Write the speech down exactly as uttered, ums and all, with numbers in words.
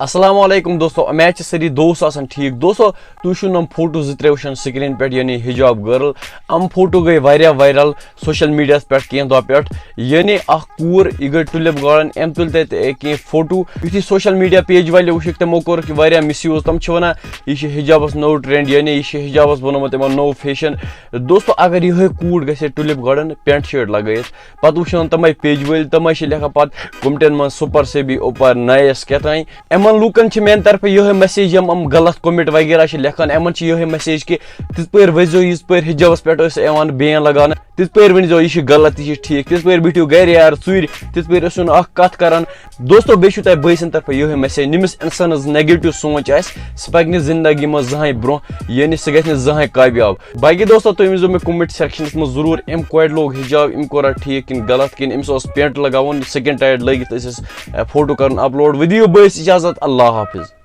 السلام علیکم دوستو، امید چھِ سٲری دوست آسان ٹھیٖک۔ دوستو، تُہۍ چھِو نہٕ یِم فوٹو زٕ ترٛےٚ وٕچھان سکرین پٮ۪ٹھ، یعنی حجاب گرل۔ یِم فوٹو گٔے واریاہ وائرل سوشل میڈیاہَس پٮ۪ٹھ کینٛہہ دۄہ پٮ۪ٹھ، یعنی اکھ کوٗر، یہِ گٔے ٹولپ گارڈن، أمۍ تُلۍ تَتہِ کینٛہہ فوٹو۔ یُتھُے سوشل میڈیا پیج والٮ۪و وٕچھُکھ، تِمو کوٚرُکھ یہِ واریاہ مِس یوٗز۔ تِم چھِ وَنان، یہِ چھِ حجابَس نوٚو ٹرینڈ، یعنی یہِ چھِ حجابَس بنومُت یِمو نوٚو فیشن۔ دوستو، اگر یِہوٚے کوٗر گژھِ ہے ٹولپ گارڈن پینٹ شٲٹ لگٲیِتھ، پتہٕ وٕچھان تِمے پیج وٲلۍ، تِمے چھِ لیکھان پتہٕ کومنٹن منٛز سپر سے بھی اوپر نایس کیٛاہ تام۔ یِمن لوٗکن چھِ میانہِ طرفہٕ یِہوٚے میسیج، یِم یِم غلط کومنٹ وغیرہ چھِ لیکھان، یِمن چھِ یِہوٚے میسیج کہِ تِتھ پٲٹھۍ ؤسۍزیو یِتھ پٲٹھۍ حجابس پٮ۪ٹھ ٲسۍ یِوان بین لگاونہٕ، تِتھ پٲٹھۍ ؤنۍزیو یہِ چھِ غلط، یہِ چھِ ٹھیٖک، تِتھ پٲٹھۍ بِہِو گرِ یار ژوٗرِ، تِتھ پٲٹھۍ ٲسِو نہٕ اکھ کتھ کران۔ دوستو، بیٚیہِ چھُو تۄہہِ بٲے سٕنٛدِ طرفہٕ یِہوٚے میسیج، ییٚمِس اِنسانَس نٮ۪گیٹِو سونٛچ آسہِ، سُہ پَکہِ نہٕ زِندگی منٛز زٕہٕنۍ برٛونٛہہ، یعنی سُہ گژھِ نہٕ زٕہٕنۍ کامیاب۔ باقٕے دوستو، تُہۍ ؤنۍزیو مےٚ کومنٹ سیکشنَس منٛز ضروٗر، أمۍ کورِ لوگ حجاب، أمۍ کوٚرا ٹھیٖک کِنہٕ غلط، کِنہٕ أمِس اوس پینٹ لگاوُن، سِکِن ٹایٹ لٲگِتھ ٲسۍ أسۍ، اے، فوٹو کَرُن اپلوڈ۔ وۄنۍ دِیِو بٲیِس اِجازت، اللہ حافظ۔